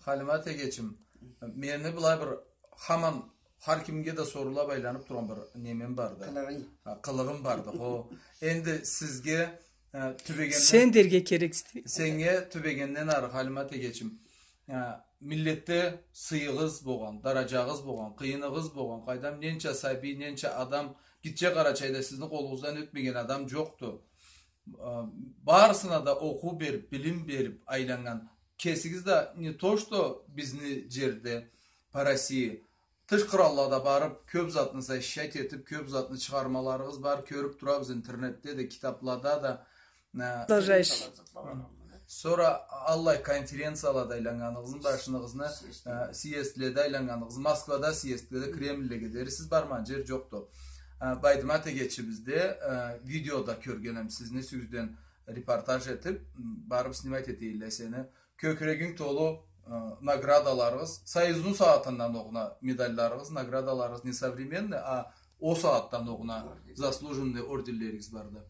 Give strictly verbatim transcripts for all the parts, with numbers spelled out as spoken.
Халимат эгечим, мени былай бир хаман хар кимге да соруула байланып тургъан бир немем барды. Къылыгъынг. Ха, къылыгъым барды. Хо, энди сизге, э, тюбегенден... Сен дерге керекси. Сеннге тюбегенден ары, Халимат эгечим. Э, миллетде сыйыгъыз болгъан, дараджагъыз болгъан, къыйыныгъыз болгъан, къайдам, ненча сабий, ненча адам, гитче Къарачайда сизни къолугъуздан ётмеген адам джокъду. Э, барысына да окъуу берип, билим берип айланнган. Кесигиз да не то что бизни джерде, по России, тыш къраллада барып, кёп затны защищать этип, кёп затны чыгъармаларыгъыз бар, кёрюп турабыз интернетде да, китаплада да. Э, продолжаешь. Сора аллай конференциялада айланнганыгъызны, башыгъызны, э, съездледе айланнганыгъызны, Москвада съездледе, Кремльлеге дери сиз бармагъан джер джокъду. Э, Байдымат эгечибизде, э, видеода кёргенем сизни, сюзюнден репортаж этип, м, барып снимать этелле сени. Кёкюрегинг толу, э, наградаларыгъыз, Союзну сагъатындан огъуна медальларыгъыз, наградаларыгъыз не современный, а ол сагъатдан огъуна заслуженный орденлеригиз барды.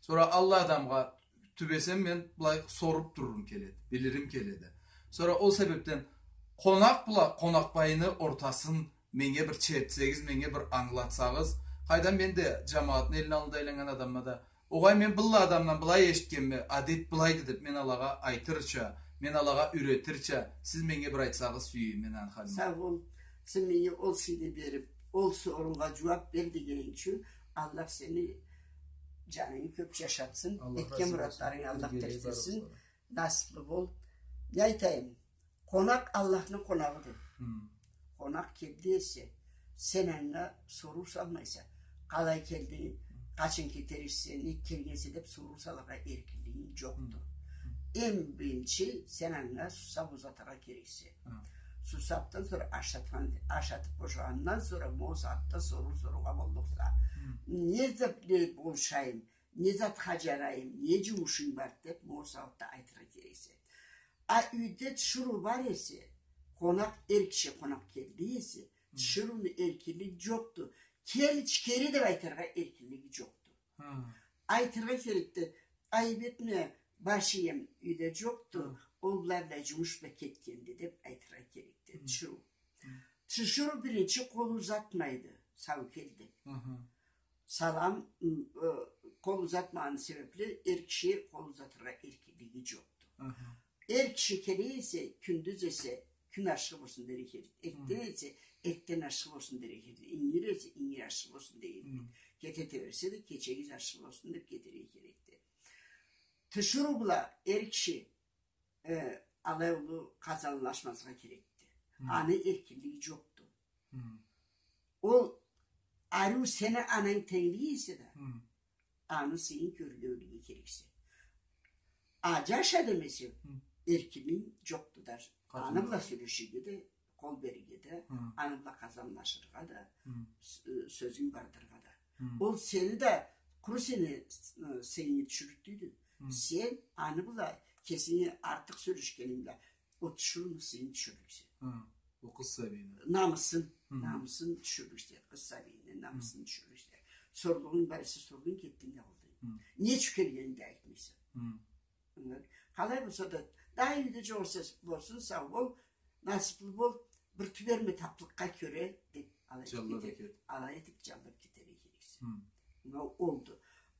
Сора аллай адамгъа тюбесем, мен былай соруп турурум келеди, билирим келеди. Сора ол себепден къонакъ бла къонакъбайны ортасын меннге бир чертсегиз, меннге бир ангылатсагъыз, къайдам, мен да джамагъатны элни аллында айланнган адамма да, огъай, мен быллай адамдан былай эшитгенме, адет былайды деп, мен алагъа айтырча, мен алагъа юретирча, сиз меннге бир айтсагъыз, сюеме мен аны, Халимат. Сау бол, сен меннге ол сыйны берип, ол соруугъа джууап бер дегенинг ючюн. Аллах сени джанынгы кёп джашатсын, этген муратларынгы Аллах тилесин, насыплы бол. Не айтайым? Къонакъ Аллахны къонагъыды. Хы. Къонакъ келди эсе, сен анга соруу салмайса, къалай келдинг, къачан кетериксе, нек келгенсе деп соруу салыргъа эркинлигинг джокъду. Хы. Эм биринчи сен анга сусап узатыргъа керексе. Хы. Сусапдан сора ашатхан, ашатып бошагъандан сора, ма ол сагъатда соруу сорургъа боллукъса. Хы. Не зат бла болушайым, не затха джарайым, не джумушунг бар деп, ма ол сагъатда айтыргъа керексе. А юйде тиширыу бар эсе, къонакъ, эр киши къонакъ келди эсе, тиширыуну эркинлиги джокъду. Кел ичкери деп айтыргъа эркинлиги джокъду. Хы. Айтыргъа керекди. Айып этме, баш ием юйде джокъду, хы, ол былай-былай джумуш бла кетгенди деп айтыргъа керекди. Хы. Тиширыу. Хы. Тиширыу биринчи къол узатмайды, сау кел деп. Хы-хы. Салам, м, э, къол узатмагъаны себепли эр киши къол узатыргъа эркинлиги джокъду. Аха. Эр киши келе эсе, кюндюз эсе, кюн ашхы болсун дерге керекди. Эртден эсе, эртден ашхы болсун дерге керекди. Ингир эсе, ингир ашхы болсун дерге керекди. Кетете берсе да, кечегиз ашхы болсун деп кетерге керекди. Тиширыу бла эр киши э, алай уллу къазанлашмазгъа керекди. Хы. Аны эркинлиги джокъду. Хы. Ол ариу сени ананг тенглей эсе да, хы, аны сыйын кёрлеулюге керексе. А джаш адам эсе, хы, эркинлигинг джокъду даже. Аны бла сёлеширге да, къол берирге да, хы, аны бла къазанлашыргъа да, хы, с-, э, сёзюнг бардыргъа да. Хы. Ол сени да, къуру сени, э, сыйынгы тюшюрюрдю. Хы. Сен аны бла кесинги артыкъ сёлешгенинг бла ол тиширыуну сыйын тюшюрлюксе. Хы. Ол къыз сабийни. Намысын, хы, намысын тюшюрлюксе, къыз сабийни намысын тюшюрлюксе. Сорлугъунг бар эсе, сорлугъунг, кетдинг да къалдынг. Хы. Не ючюн келгенинги да айтмайса. Хы. Къалай болса да, да юйде джокъ эсе болсун, сау бол, насыплы бол, бир тюберме таплыкъгъа кёре, деп, алай этип джаллап кетер, алай этип джаллап кетерге керексе. Хы. Мынау олду.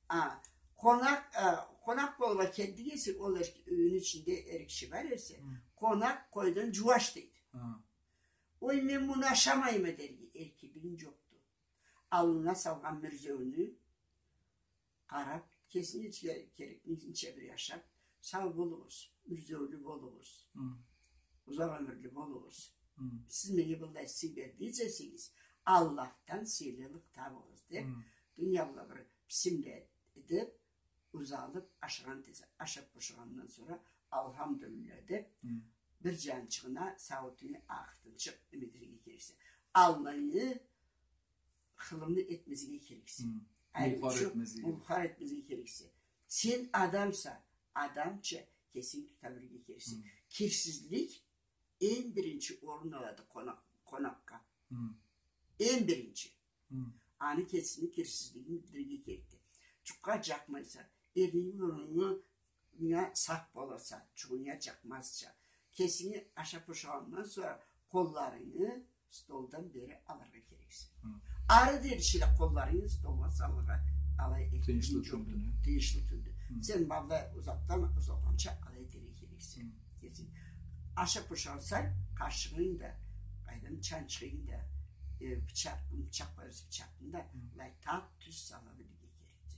А, къонакъ, а, къонакъ болургъа келдинг эсе, ол эр-, юйню ичинде эр киши бар эсе, хы, къонакъ къойдан джууаш дейди. Хы. Ой, мен муну ашамайма дерге эркинлигинг джокъду. Аллына салгъан мюрзеуню къарап, кесинге ке-, керекни нича бир ашап, сау болугъуз, мюрзеулю болугъуз, хы, узакъ ёмюрлю болугъуз. Хы. Сиз меннге быллай сый бердигиз эсегиз, Аллахдан сыйлылыкъ табыгъыз деп, хы, дуния бла бир бисмилля деп, узалып, ашагъан тез-, ашап бошагъандан сора, алхамдулиллях деп, хы, бир джанчыгъына сауутунгу акъыртынчыкъ этерге керексе. Алланы хылымны этмезге керексе. Хы. Мулхар этмезге. Мулхар этмезге керексе. Сен адамса, адамча кесинги тута билирге керексе. Хы. Кирсизлик эм биринчи орун алады къонакъ-, къонакъгъа. Хы. Эм биринчи. Хы. Аны кесини кирсизлигин билирге керекди. Джукъгъа джакъмайса, эрнинги, бурнунгу, нга сакъ боласа, джугъунга джакъмазча, кесинги ашап бошагъандан сора къолларынгы столдан бери алыргъа керексе. Ары дери чиле къолларынгы столгъа салыргъа алай этмеге джокъду, тийишли тюлдю. Сен былай узакъдан узалгъанча алай этерге керексе. Кесинг ашап бошагъанса, къашыгъынг да, къайдам, чанчхынг да, э, бычакъ, бычакъ бар эсе, бычакъны да былай тап тюз сала билирге керекди.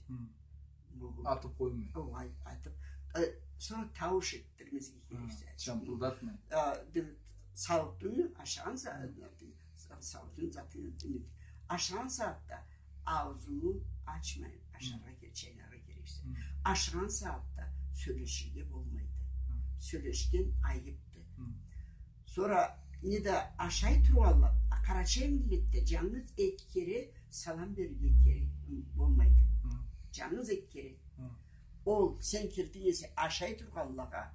Атып къоймай. Огъай, атып. Э, сора таууш этдирмезге керексе. Чампылдатмай. Э, сауутунгу ашагъан са-, сауутунг затын, ашагъан сагъатда аузунгу ачмай ашаргъа ке-, чайнаргъа керексе. Ашагъан сагъатда сёлеширге болмайды. Сёлешген айыпды. Сора неда ашай тургъанла, къарачай миллетде джангыз эки кере салам берирге керек болмайды. Джангыз эки кере. Ол сен кирдинг эсе, ашай тургъанлагъа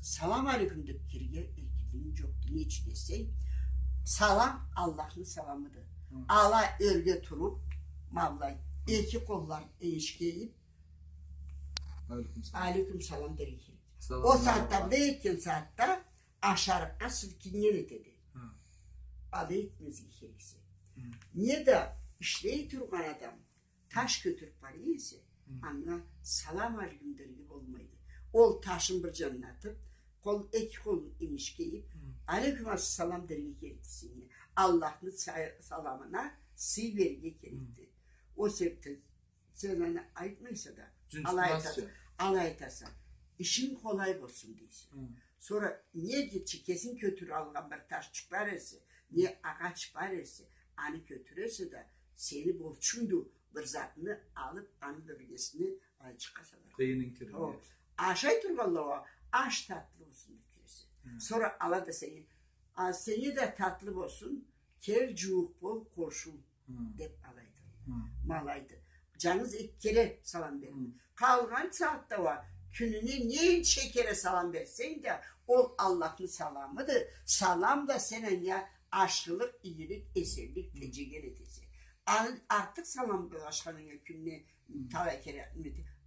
салам алейкум деп кирирге эркинлигинг джокъду. Не ючюн десенг, салам Аллахны саламыды. Ала ёрге туруп, ма былай, эки къолларын энишге ийип, алейкум салам дерге керек. Ол сагъатда, былай этген сагъатда, ашарыкъгъа силкиннген этеди. Алай этмезге керексе. Неда ишлей тургъан адам таш кётюрюп бара эсе, анга салам алейкум дерге болмайды. Ол ташын бир джанына атып, къол, эки къолун энишге ийип, алейкум ассалам дерге керекди сеннге. Аллахны са-, саламына сый берирге керекди. Ол себепден сен аны айтмайса да, алай айтаса, алай айтаса, ишинг къолай болсун дейсе. Сора не гитче кесинг кётюре алгъан бир ташчыкъ бар эсе, не агъач бар эсе, аны кётюресе да, сени борчунгду бир затны алып, аны биргесине алайчыкъгъа салыргъа. Къыйынынг кирди. Ашай тургъанлагъа аш татлы болсун деп киресе. Сора ала да сеннге, а, сеннге да татлы болсун, кел, джууукъ бол, къошул. Деп алайды. Ма алайды. Джангыз эки кере салам берме. Къалгъан сагъатда уа кюнюне ненча кере салам берсенг да, ол Аллахны саламыды. Салам да сен анга ашхылыкъ, игилик, эсенлик, теджеген этесе. Аны артыкъ салам былашханынга кюнюне талай кере,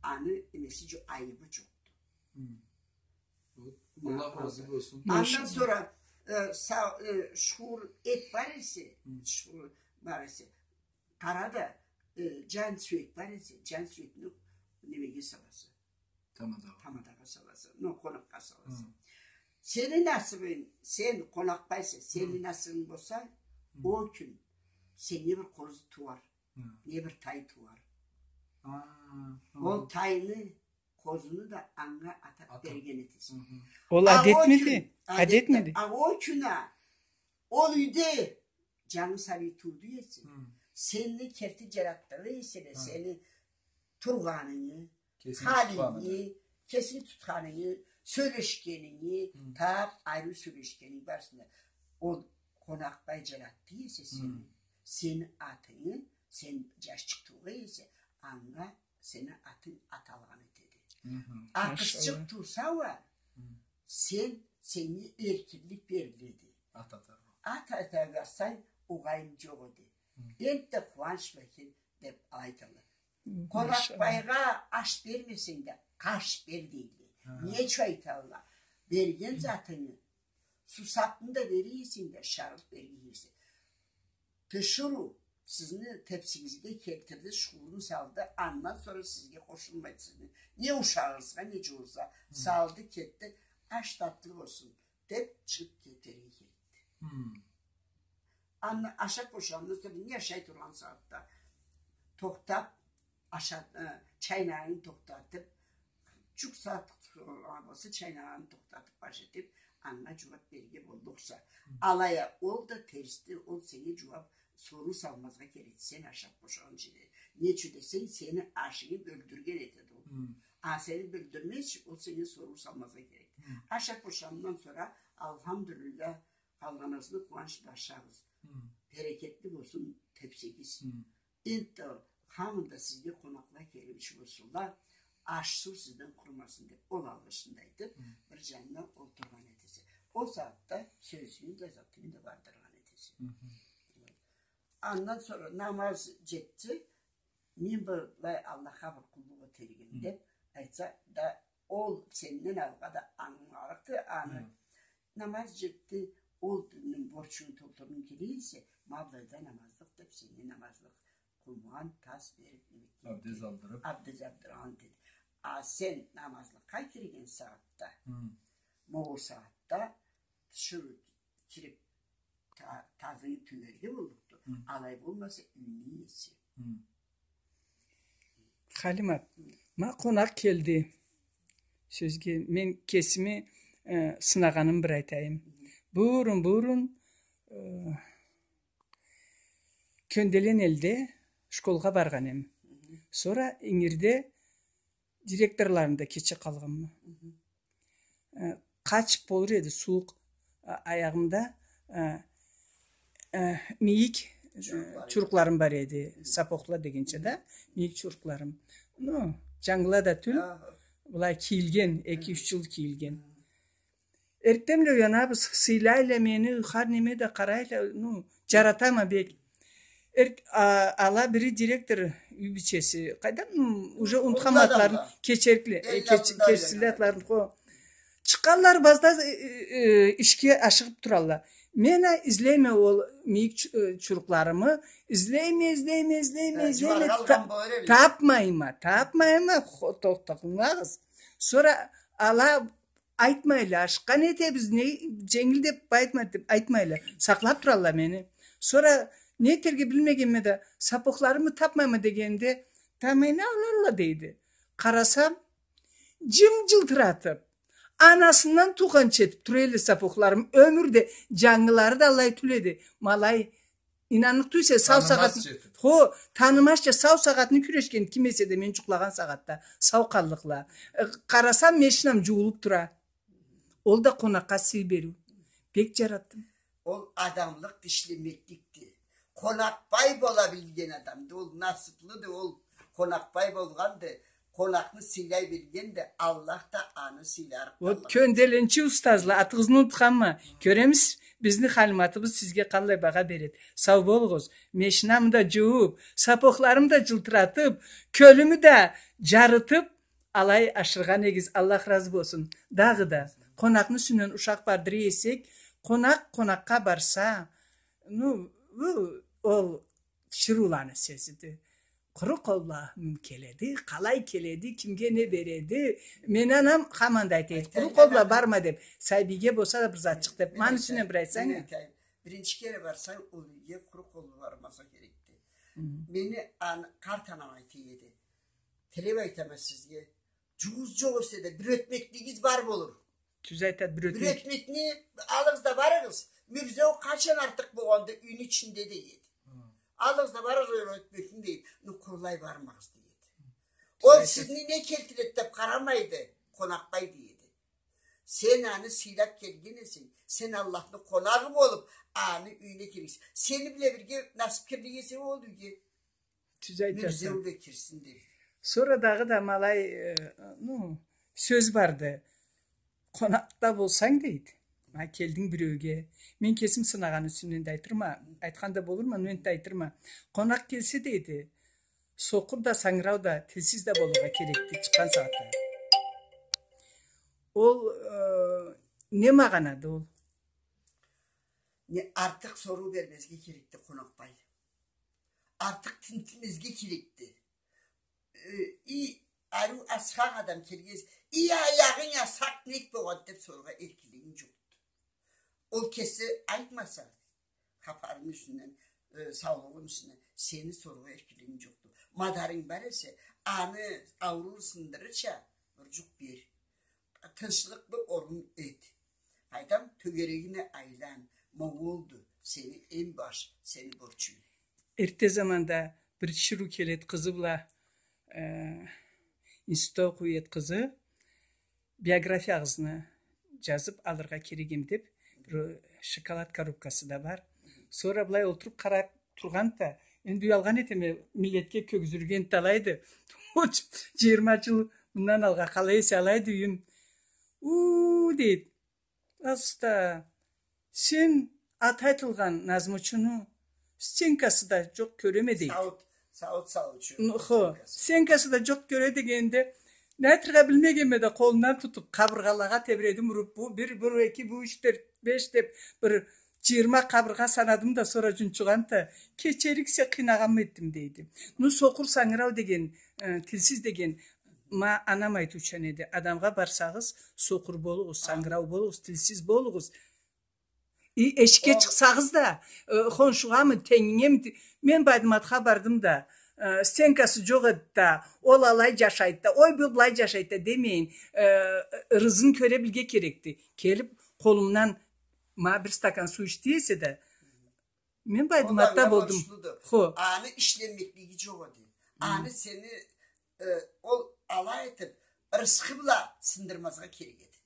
аны немеси джокъ, айыбы джокъду. Аллах разы болсун. Андан сора, э, са-, э, шуур эт бар эсе, шуур бар эсе, къара да, э, джан сюек бар эсе, джан сюекни немеге саласа. Тамадагъа. Тамадагъа саласа. Но, къонакъгъа саласа. Сени насыбынг, сен къонакъбайса, сени насыбынг болса, ол кюн сеннге бир къозу тууар. Не бир тай тууар. Ол тайны, къозуну да анга атап берген этесе. Ол адетмиди? Адетмиди? А ол кюн а, ол юйде джангы сабий тууду эсе, сени керти джаратдыла эсе да, сени тургъанынгы, халингни, кесинги тутханынгы, сёлешгенинги, таб, айры сёлешгенинги барысын да ол къонакъбай джаратды эсе сени, сени атынгы, сен джашчыкъ туугъан эсе, анга сени атынг аталгъан этеди. А къызчыкъ тууса уа, сен, сеннге эркинлик бериледи. Ат атаргъа. Ат атаргъа салсанг, огъайым джокъ эди. Энтда къууанч бла кел деп айталла. Къонакъбайгъа аш бермесенг да, къаш бер дейле. Не ючюн айталла? Берген затынгы, сусапны да берирсе да, шарлыкъ берирсе. Тиширыу сизни тепсигизге келтирди, шуурун салды, андан сора сизге къошулмайды сизни. Не ушагъыгъызгъа, не джуугъузгъа салды, кетди, аш татлы болсун деп чыгъып кетерге керекди. Аны ашап бошагъандан сора не ашай тургъан сагъатда тохтап, аша-, э, чайнагъанын тохтатып, джукъ сагъат болса, чайнагъанын тохтатып, баш этип, анга джууап берирге боллукъса. Алай а ол да терсди, ол сеннге джууап, соруу салмазгъа керекди, сен ашап бошагъынчы дери. Не ючюн десенг, сени ашынгы бёлдюрген этеди ол. А сени бёлдюрмезчи, ол сеннге соруу салмазгъа керекди. Ашап бошагъандан сора, алхамдулиллах, къалгъаныгъызны къууанч бла ашагъыз. Берекетли болсун тепсигиз. Энтда хаманда сизге къонакъла келиучю болсунла, аш-суу сизден къурумасын деп, ол алгъышын да айтып, бир джанына олтургъан этесе. Ол сагъатда сёзюнгю да, затынгы да бардыргъан этесе. Андан сора намаз джетсе, мен былай Аллахха бир къуллукъ этерикме деп айтса да, ол сенден алгъа да ангыларыкъды, аны Намаз джетди, ол динни борчуну толтургъунг келе эсе, ма былайда намазлыкъ деп, сени намазлыкъ къуман, тас берип, неме этди. Абдез алдырып. Абдез алдыргъан деди. А сен намазлыкъгъа кирген сагъатда, хы, ма ол сагъатда тиширыу кирип, та-, тазынгы тюберге боллукъду. Хы. Алай болмаса, юйню иеси. Хы. Халимат, ма къонакъ келди. Сёзге мен кесими, э, сынагъаным бир айтайым. Хы. Бурун, бурун, э, Кёнделен элде школгъа баргъан эм. Хы. Сора ингирде директорларында кече къалгъанма. Хы. Э, къачып болур эди, сууукъ, а, аягъымда, а, а, мийик, э, чурукъларым бар эди. Чурукъларым бар эди. Хы. Сапогъла дегенча да, мийик чурукъларым. Ну, джангыла да тюл, былай кийилген, эки-юч джыл кийилген. Хы. Эртденбла уянабыз, сыйлайла мени, хар неме да къарайла, ну, джаратама бек. Эр-, а, ала бири директор юй бийчеси, къайдан, м, уже унутханма атларын, кечерикли, э, кеч-, кечсинле атларын, хо. Чыкъгъанла базда, э, э, э, ишге ашыгъып туралла. Мен а излейме ол мийик чу-, э, чурукъларымы, излейме, излейме, излейме, излейме, та-, тапмайма, тапмайма, хо, тохтагъыз. Сора ала айтмайла, ашыкъгъан этебиз, не, дженгил деп айтма, деп айтмайла. Сакълап туралла мени. Сора не этерге билмегенме да, сапогъларымы тапмайма дегенде, тамайны алалла дейди. Къарасам, джым-джылтыратып, анасындан туугъанча этип тура эди сапогъларым. Ёмюрде джангылары да алай тюл эди. Ма алай Ийнанныкъ тюлсе, сау сагъатны, хо, танымазча сау сагъатны кюрешген ким эсе да мен джукълагъан сагъатда, сау къаллыкъла. Э, къарасам, машинам джуулуп тура. Ол да къонакъгъа сый бериу. Бек джаратдым. Ол адамлыкъ ишлемекликди. Къонакъбай бола билген адамды. Ол насыплыды, ол къонакъбай болгъанды. Къонакъны сыйлай билген да, Аллах да аны сыйларыкъды. Вот, кёнделенчи устазла, атыгъызны унутханма. Кёремисиз, бизни Халиматыбыз сизге къаллай багъа береди. Сау болугъуз. Машинамы да джууп, сапогъларымы да джылтыратып, кёлюмю да джарытып, алай ашыргъан эдигиз. Аллах разы болсун. Дагъыда, къонакъны юсюнден ушакъ бардыра эсек, къонакъ къонакъгъа барса, ну, бу, ол тиширыуланы сёзюдю. Къуру къолла келеди, къалай келеди, кимге не береди? Мени анам хаманда айта эди, къуру къолла барма деп, сабийге болса да бир затчыкъ деп. Ма аны юсюнден бир айтсанг. Мен айтайым. Биринчи кере барсанг, ол юйге къуру къолла бармазгъа керекди. Хы. Мени ан-, къарт анам айта эди. Тилеп айтама сизге. Джугъугъуз джокъ эсе да, бир ётмеклигигиз бар болур. Тюз айтады, бир ётмек. Бир ётмекни алыгъыз да барыгъыз. Мюрзеу къачан артыкъ болгъанды юйню ичинде, дей эди. Хы. Алыгъыз да барыгъыз, бир ётмекни, дей эди. Ну, къурулай бармагъыз, дей эди. Ол сизни не келтиреди деп къарамайды, къонакъбай, дей эди. Сен аны сыйлап келген эсенг, сен Аллахны къонагъы болуп, аны юйюне келгенсе, сени бла бирге насыпкерлик эсе ол юйге. Тюз айтаса. Мюрзеу да кирсин деп. Сора дагъыда ма алай, э, ну, сёз барды. Къонакъда болсанг, дейди. Ма келдинг биреуге. Мен кесим сынагъаны юсюнден да айтырма, айтхан да болурма, мен да айтырма. Къонакъ келсе, дейди, сокъур да, сангырау да, тилсиз да болургъа керекди, чыкъгъан сагъатда. Ол, э, не магъанады ол? Не, артыкъ соруу бермезге керекди, къонакъбай. Артыкъ тинтимезге керекди. Э, и ариу асхакъ адам келгенсе, и аягъынг а сакъ нек болгъанды деп сорургъа эркинлигинг джокъду. Ол кеси айтмаса, хапарыны юсюнден, э, саулугъуну юсюнден, сени сорургъа эркинлигинг джокъду. Мадарынг бар эсе, аны ауруу сындырырча бир джукъ бер. Тынчлыкъ бир орун эт. Къайдам, тёгерегине айлан. Ма олду сени эм баш, сени борчунг. Эртте заманда бир тиширыу келеди къызы бла, э, институтда окъуй эди къызы. Биографиягъызны джазып алыргъа керек эм деп, бир шоколад коробкасы да бар. Сора былай олтуруп къарап тургъанды да, энди уялгъан этеме, миллетге кёргюзюрге энтта алайды. Джыйырма джыл мындан алгъа къалай эсе алайды юйюм. У, дейди. Аста, сен аты айтылгъан назмучуну стенкасы да джокъ кёреме, дейди. Сауут, сауут салыучу. Ну, хо, стенкасы. Стенкасы да джокъ кёре дегенде, не айтыргъа билмегенме да, къолундан тутуп, къабыргъалагъа тебиредим уруп, бу бир, бу эки, бу юч, тёрт, Беш деп, бир джыйырма къабыргъа санадым да, сора джунчугъанды да, кечериксе, къыйнагъанмы этдим, дейди. Ну, сокъур, сангырау деген, э, тилсиз деген, ма, анам айтыучан эди. Адамгъа барсагъыз, сокъур болугъуз, сангырау болугъуз, тилсиз болугъуз. И эшикге чыкъсагъыз да, э, хоншугъамы, тенгингеми, ти-, мен Байдыматха бардым да, э, стенкасы джокъ эди да, ол алай джашайды да, ой, бу былай джашайды да демейин, э, ырызын кёре билирге керекди. Келип, къолумдан ма бир стакан суу ичди эсе да, мен Байдыматда болдум. Хо. Аны ишленмеклиги джокъ эди. Аны сени, э, ол алай этип, ырысхы бла сындырмазгъа керек эди.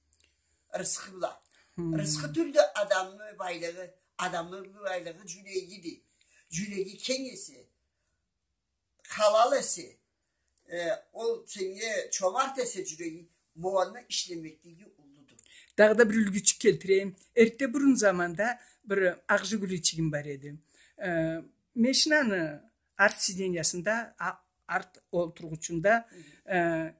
Ырысхы бла. Ырысхы тюлдю адамны байлыгъы, адамны байлыгъы джюрегиди. Джюреги кенг эсе, халал эсе, э, ол сеннге чомарт эсе джюреги, ма аны ишленмеклиги уллуду. Дагъыда бир юлгючюк келтирейим. Эртте, бурун заманда бир акъ жигуличигим бар эди. Э, машинаны арт сиденьясында, а-, арт олтургъучунда, э,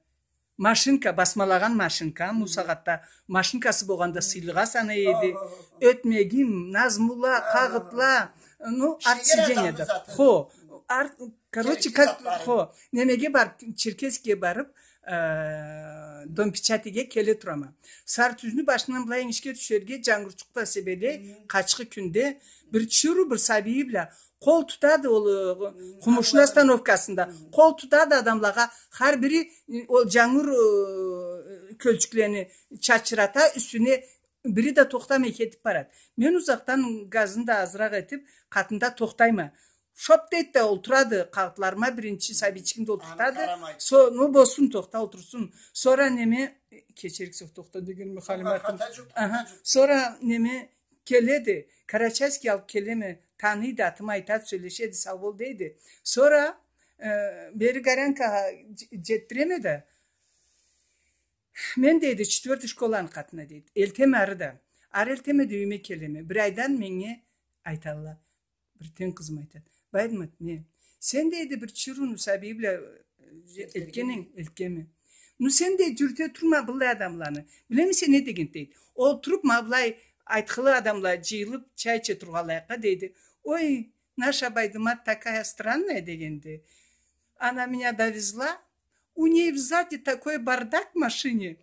машинка, басмалагъан машинка, бу сагъатда машинкасы болгъанда сыйлыгъа санай эди. Ётмегим, назмула, къагъытла, ну, арт сиденьяда. Хо, арт, короче, как, хо, немеге барып, Черкесскеге барып, э, Дом печатиге келе турама. Сары тюзню башындан былай энгишге тюшерге, джангурчукъ да себеле, къачхы кюнде, бир чыру бир сабийи бла къол тутады ол, э, къумушну остановкасында. Къол тутады адамлагъа, хар бири, э, ол джангур, э, кёлчюклени чачырата, юсюне бири да тохтамай кетип барады. Мен узакъдан газын да азыракъ этип, къатында тохтайма. Шоп дейди да, олтурады, къагъытларыма биринчи сабийчигимди олтуртады. Со-, ну, болсун, тохта, олтурсун. Сора неме, кечериксе, тохта дегенме, Халиматым. Аха. Сора неме, келеди, Карачаевский алып келеме, таныйды, атымы айтады, сёлешеди, сау бол дейди. Сора, э, бери Горянкагъа дж-, джетдиреме да, мен, дейди, четвёртый школаны къатына, дейди, элтеме ары да. Ары элтеме да, юйюме келеме. Бир айдан меннге айталла. Бир тён къызым айтады: «Байдымат, не? Сен, дейди, бир чыруну сабийи бла, э, элтгенинг, элтгенме. Ну сен, дейди, джюрюте турма быллай адамланы. Билемисе не дегенди?» — дейди. Олтуруп, ма былай айтхылы адамла джыйылып, чай иче тургъанлайыкъгъа, дейди: «Ой, наша Байдымат такая странная», — дегенди. «Она меня довезла. У ней сзади такой бардак в машине.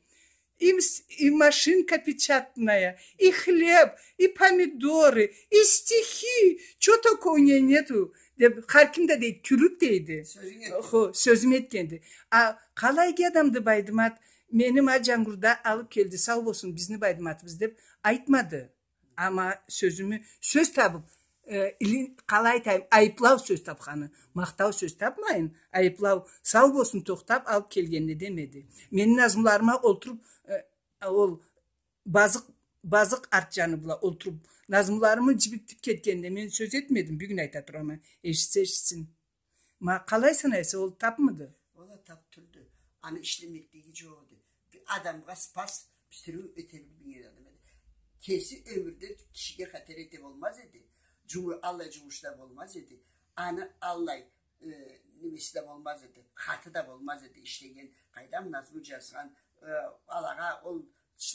И мс-, и машинка печатная, и хлеб, и помидоры, и стихи. Чё только у ней нету», — деп, хар ким да, дейди, кюлюп, дейди. Сёзюн этген. Хо, сёзюн этгенди. А къалай иги адамды Байдымат, мени ма джангурда алып келди, сау болсун, бизни Байдыматыбыз, деп айтмады. Ама сёзюмю, сёз табып, э, или, къалай айтайым, айыплау сёз тапханы. Махтау сёз тапмайын, айыплау. Сау болсун, тохтап, алып келгенине демеди. Мени назмуларыма олтуруп, э, ол базыкъ, базыкъ арт джаны бла олтуруп, назмуларымы джибитип кетгенине мен сёз этмедим. Бюгюн айта турама. Эшитсе, эшитсин. Ма къалай санайса, ол тапмыды? Ол а тап тюлдю. Аны ишлемеклиги джокъ эди. Бир адамгъа спас, битириу эте билмеген адам эди. Кеси ёмюрде кишиге хатер эте болмаз эди. Джуму-, аллай джумуш да болмаз эди. Аны аллай, э, немеси да болмаз эди. Хаты да болмаз эди ишлеген. Къайдам, назму джазгъан, э, алагъа ол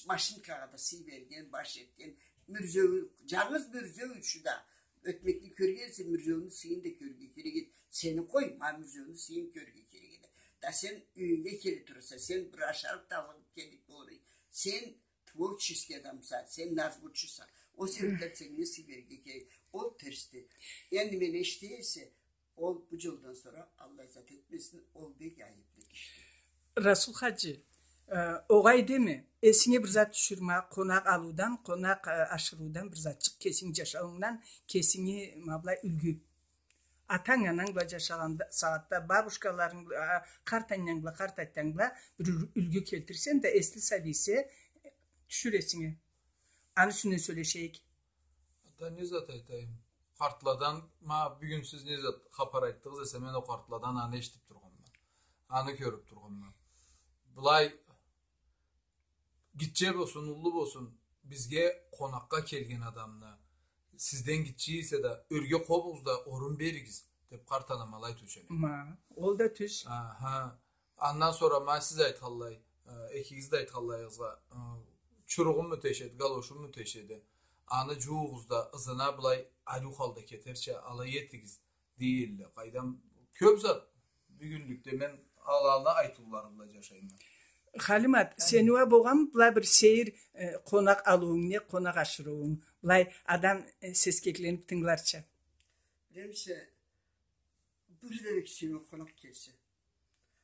машинкагъа да сый берген, баш этген. Мюрзеу, джангыз мюрзеу ючюн да. Ётмекни кёргенсе, мюрзеуню сыйын да кёрюрге керек эди. Сени къой, ма мюрзеуню сыйын кёрюрге керек эди. Да сен юйюнге келе тураса, сен бир ашарыкъ да алып келип болур эдинг. Сен творческий адамса, сен назмучуса. Ол себепден сеннге сый берирге керек. Ол терсди. Энди мен эшите эсе, ол бу джолдан сора, Аллах зат этмесин, ол бек айыплы ишди. Расул хаджи, э, огъай деме, эсинге бир зат тюшюрме, къонакъ алыудан, къонакъ, э, ашырыудан, бир затчыкъ кесинг джашауундан, кесинге ма былай юлгю. Атанг, ананг бла джашагъан сагъатда, бабушкаларынг бла, а, къарт ананг бла, къарт атанг бла бир юл-, юлгю келтирсенг да, эсли сабийсе, тюшюр эсинге. Аны юсюнден сёлешейик. Да не зат айтайым? Къартладан, ма, бюгюн сиз не зат хапар айтдыгъыз эсе, мен ол къартладан аны эшитип тургъанма. Аны кёрюп тургъанма. Былай, гитче болсун, уллу болсун, бизге къонакъгъа келген адамны, сизден гитче эсе да, ёрге къобугъуз да, орун беригиз, деп къарт анам алай айтыучан эди. Ма, ол да тюз. Аха. Андан сора, ма, сиз айтханлай, э, экигиз да айтханлайыгъызгъа, э, чуругъуму тешеди, галошуму тешеди. аны джууугъуз да, ызына былай ариу халда кетерча алай этигиз, дейдиле. Къайдам, кёб зат, бюгюнлюкде мен аланы айтыулары бла джашайма. Халимат, сени уа болгъанмы былай бир сейир, э, къонакъ алыуунг, не къонакъ ашырыуунг, былай адам, э, сескекленип тынгыларча? Билемисе, бир да бек сюеме къонакъ келсе.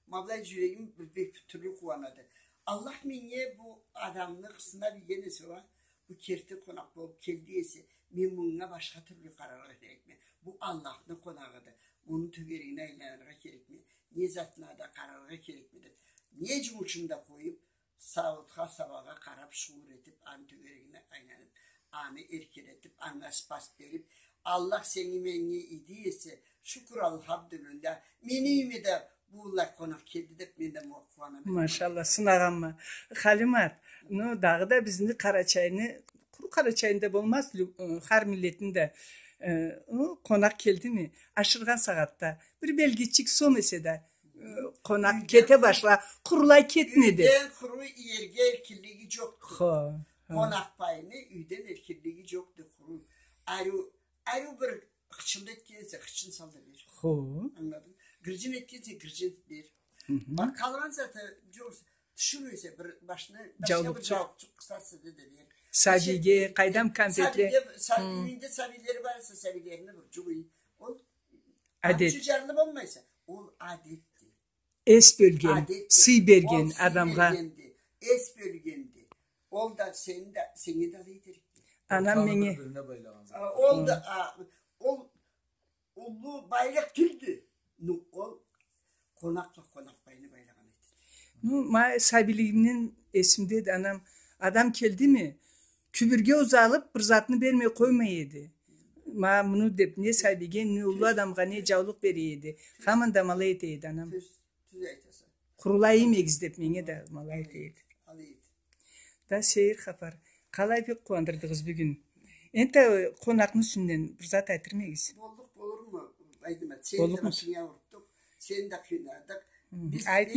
Ма былай джюрегим бир бек тюрлю къууанады. Аллах меннге бу адамны сынаб ийген эсе уа, бу керти къонакъ болуб келди эсе, мен мынга башха тюрлю къараргъа керекме. Бу Аллахны къонагъыды. Муну тёгерегине айланыргъа керекме. Не затына да къараргъа керекме деб, не джумушуму да къоюб, сауутха, сабагъа къараб, шукур этиб, аны тёгерегине айланыб, аны эркелетиб, анга спас бериб, Аллах сени меннге ийди эсе, шукур, алхамдулиллах, мени юйюме да быллай къонакъ келди деб, мен да мугъа къууанама. Машаллах, сынагъанма. Халимат, ну, дагъыда бизни Къарачайны, къуру Къарачайны да болмаз, лю-, ы, хар миллетни да, ы, ну, къонакъ келдими, ашыргъан сагъатда бир белгичик сом эсе да, Э, къонакъ кете башла, къурулай кетмеди. Юйден къуру иерге эркинлиги джокъду. Хо, хо. Къонакъбайны юйден эркинлиги джокъду къуру. Ариу, ариу бир хычын да этген эсе, хычын сал да бер. Хо. Ангыладынг? Гырджын этген эсе, гырджын бер. Хы-хы. Бир къалгъан заты джокъ эсе, тиширыу эсе, бир башына башха бир джаулукъчукъ къысарса да бер. Сабийге, къайдам, конфетле. Сабийге, са-, юйюнде сабийлери бар эсе, сабийлерине бир джукъ ый. Ол Адет. Аны ючюн джарлы болмайса, ол адетди. Эс бёлген, сый берген адамгъа. Эс бёлгенди. Ол да сени да, сени да алай этерикди. Анам меннге. Ол да, а, ол уллу байлыкъ тюлдю. Ну, ол къонакъла къонакъбайны байлагъан эди. Ну, ма сабийлигимден эсимдеди, анам, адам келдими, кюбюрге узалыб, бир затны бермей къоймай эди. Ма муну деб, не сабийге, не уллу адамгъа, не джаулукъ бере эди. Хаман да ма алай эте эди, анам. Тюз, тюз айтаса. Къурулай иймегиз деб, меннге да ма алай эте эди. Алай эди. Да сейир хапар. Къалай бек къууандырдыгъыз бюгюн. Энтда къонакъны юсюнден бир зат айтырмы эдигиз? Боллукъ болурму, Байдымат, сени да башынгы аурутдукъ, сени да къыйнадыкъ. Биз бек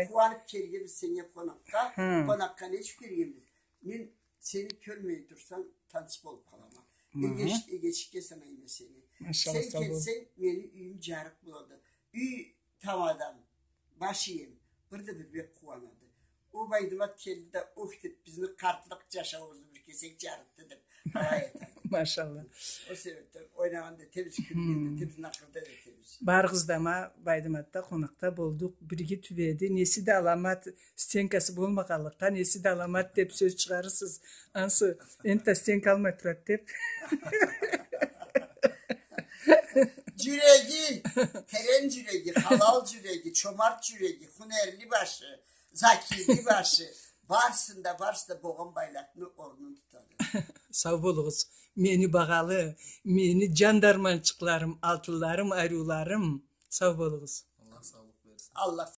къууаныб келгенбиз сеннге къонакъгъа. Къонакъгъа нечик келгенбиз? Мен сени кёрмей турсам, таныс болуб къалама. Эгеч-, эгечикге санайма сени. Сен келсенг, мени юйюм джарыкъ болады. Юй тамадам, баш ием, бир да бир бек къууанады. Ол Байдымат келди да, ух деб, бизни къартлыкъ джашауубузну бир кесек джарытды деб, алай айтады. Машалла. Ол себебден ойнагъан да этебиз, кюлген да этебиз, накъыр да этебиз. Барыгъыз да ма Байдыматда къонакъда болдукъ, бирге тюбеди, неси да аламат, стенкасы болмагъанлыкъгъа, неси да аламат деб сёз чыгъарырсыз. Ансы, энтда стенка алмай турады деб. Джюреги, терен джюреги, халал джюреги, чомарт джюреги, хунерли башы, закийли башы, барысын да, барысы да болгъан байлыкъны орнун тутады. Сау болугъуз, мени багъалы, мени джан дарманчыкъларым, алтынларым, ариуларым. Сау болугъуз. Аллах саулукъ берсин. Аллах